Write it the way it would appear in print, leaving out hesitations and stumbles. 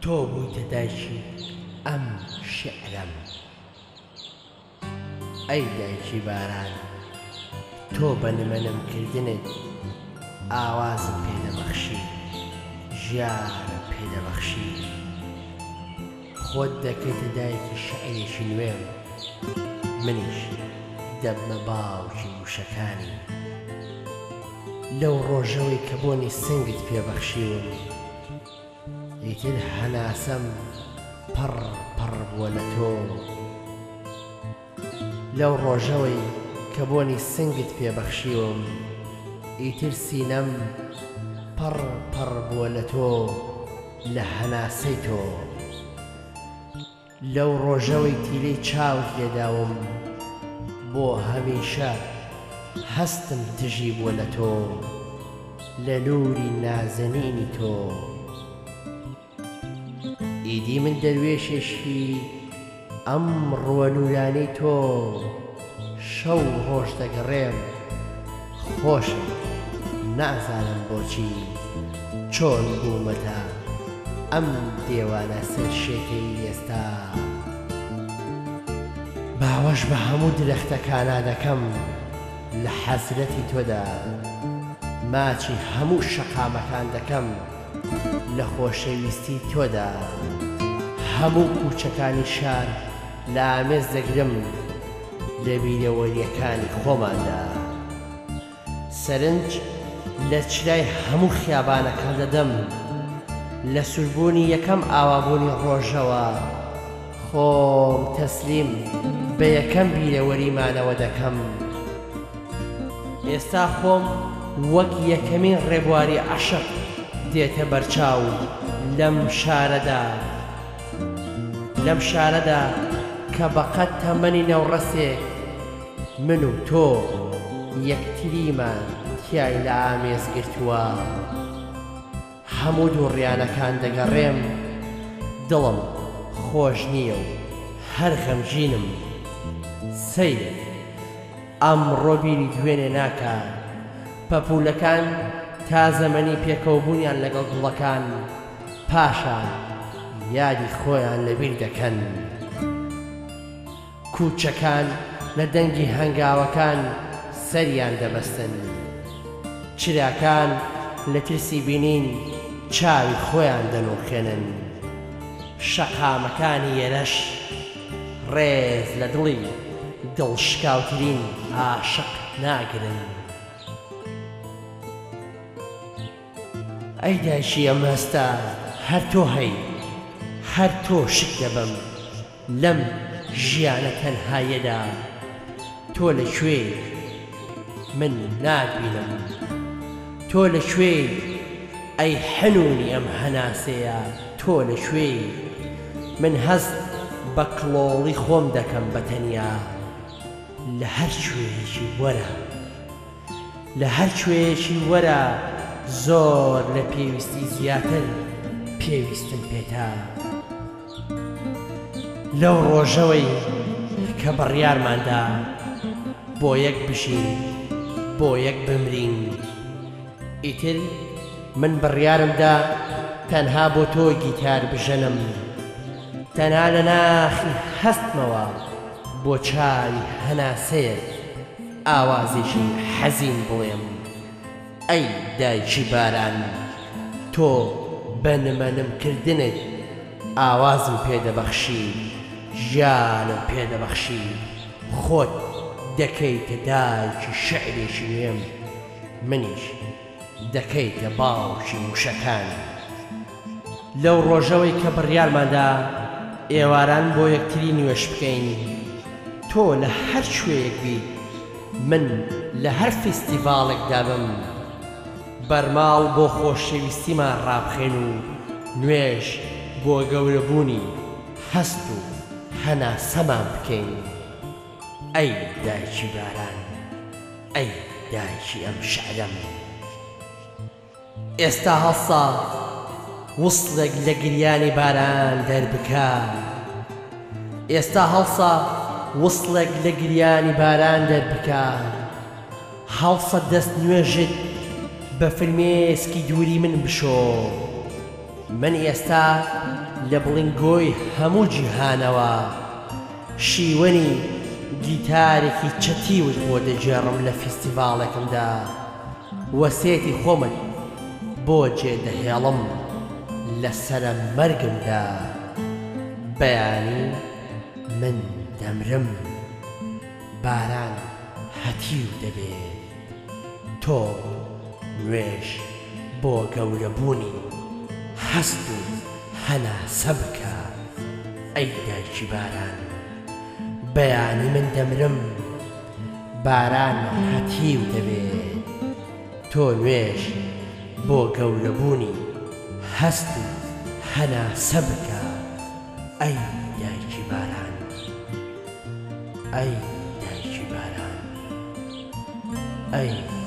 تۆ بوویتە دایکی ئەم شیعرەم. ئەی دایکی باران، تۆ بە نمەنم کردنت ئاوازم پێ دەبەخشی، ژیانم پێ دەبەخشی. خۆت دەکەیتە دایکی شیعرێکی نوێم، منیش دەبمە باوکی وشەکانی. لەو ڕۆژەوەی کە بۆنی سنگت پێ بەخشیوم، ئیتر هەناسەم پڕ پڕ بووە لە تۆ. لەو ڕۆژەوەی کە بۆنی سنگت پێ بەخشیوم، ئیتر سینەم پڕ پڕ بووە لە تۆ، لە هەناسەی تۆ. لەو ڕۆژەوەی تیلەی چاوت لێداوم بۆ هەمیشە هەستم تژی بووە لە تۆ لە نوری نازەنینی تۆ ئیدی من دەروێشێکی ئەم ڕووە نورانەی تۆ شەو ڕۆژ دەگەڕێم خۆشم نازانم بۆچی چۆن بوومەتە ئەم دێوانە سەرشێتەی ئێستا. باوەش بە هەموو درەختەکانا دەکەم لە حەسرەتی تۆدا، ماچی هەموو شەقامەکان دەکەم لە خۆشەویستی تۆدا، هەموو کوچەکانی شار لە ئامێز دەگرم لە بیرەوەرییەکانی خۆماندا. سەرنج لە چرای هەموو خیابانەکان دەدەم، لە سووربوونی یەکەم ئاوابوونی ڕۆژەوە خۆم تەسلیم بە یەکەم بیرەوەریمانەوە دەکەم. ئێستا خۆم وەک یەکەمین ڕێبواری عەشق دێتە بەرچاو لەم شارەدا. لەم شارەدا کە بەقەد تەمەنی نەوڕەسێک من و تۆ یەکتریمان تیای لە ئامێز گرتووە. هەموو دووڕیانەکان دەگەڕێم، دڵم خۆش نییە و هەر غەمگینم. سەیرە ئەمڕۆ بیری دوێنێ ناکا. پەپوولەکان تا زەمەنی پێکەوەبوونیان لەگەڵ گوڵەکان، پاشان یادی خۆیان لەبیر دەکەن. کوچەکان لە دەنگی هەنگاوەکان سەریان دەبەستن. چراکان لە ترسی بینین چاوی خۆیان دەنووقێنن. شەقامەکانی ئێرەش ڕێز لە دڵی دڵشکاوترین عاشق ناگرن. ئەی دایکی ئەم هەستە هەر تۆ هەی، هەر تۆ شک دەبەم لەم ژیانە تەنهاییەدا تۆ لە کوێی من ناتبینم تۆ لە کوێی ئەی حەنوونی ئەم هەناسەیە تۆ لە کوێی من هەست بە کڵۆڵی خۆم دەکەم بە تەنیا لە هەر کوێیەکی وەرە. لە هەر کوێیەکی وەرە زۆر لە پێویستی زیاتر پێویستم پێتە. لەو ڕۆژەوەی کە بڕیارمان دا بۆ یەک بژین بۆ یەک بمرین ئیتر من بڕیارم دا تەنها بۆ تۆ گیتار بژەنم تەنها لە ناخی هەستمەوە بۆ چاوی هەناسەیەک ئاوازێکی حەزین بڵێم ئەی دایکی باران تۆ بە نمە نم کردنت ئاوازم پێ دەبەخشی ژیانم پێ دەبەخشی خۆت دەکەیتە دایکی شیعرێکی نوێم منیش دەکەیتە باوکی وشەکانی. لەو ڕۆژەوەی کە بڕیارماندا ئێواران بۆ یەکتری نوێژ بکەین، تۆ لە هەر کوێیەک بیت، من لە هەر فیستیڤاڵێکدا بم، بەرماڵ بۆ خۆشەویستیمان ڕابخەین و نوێژ بۆ گەورەبوونی هەست و هەناسەمان بکەین. ئەی دایکی باران، ئەی دایکی ئەم شیعرەم. ئێستا هەڵسا وسڵێک لە گریانی باران دەربکە ئێستا هەڵسا وسڵێک لە گریانی باران دەربکە هەڵسە دەست نوێژت بە فرمێسکی دووری من بشۆ من ئێستا. لە بڵینگۆی هەموو جیهانەوە شیوەنی گیتارێکی چەتیوت بۆ دەگێڕم لە فیستیڤاڵێکمدا وەسێتی خۆمت بۆ جێ دەهێڵم لە سەرە مەرگمدا بەیانی من دەمرم باران هەتیو دەبێ تۆ نوێژ بۆ گەورەبوونی هەست و هەناسە بکە ئەی دایکی باران بەیانی من دەمرم باران هەتیو دەبێ تۆ نوێژ بۆ گەورەبوونی هەست و هەناسە بکە ئەی دایکی باران ئەی دایکی باران ئەی.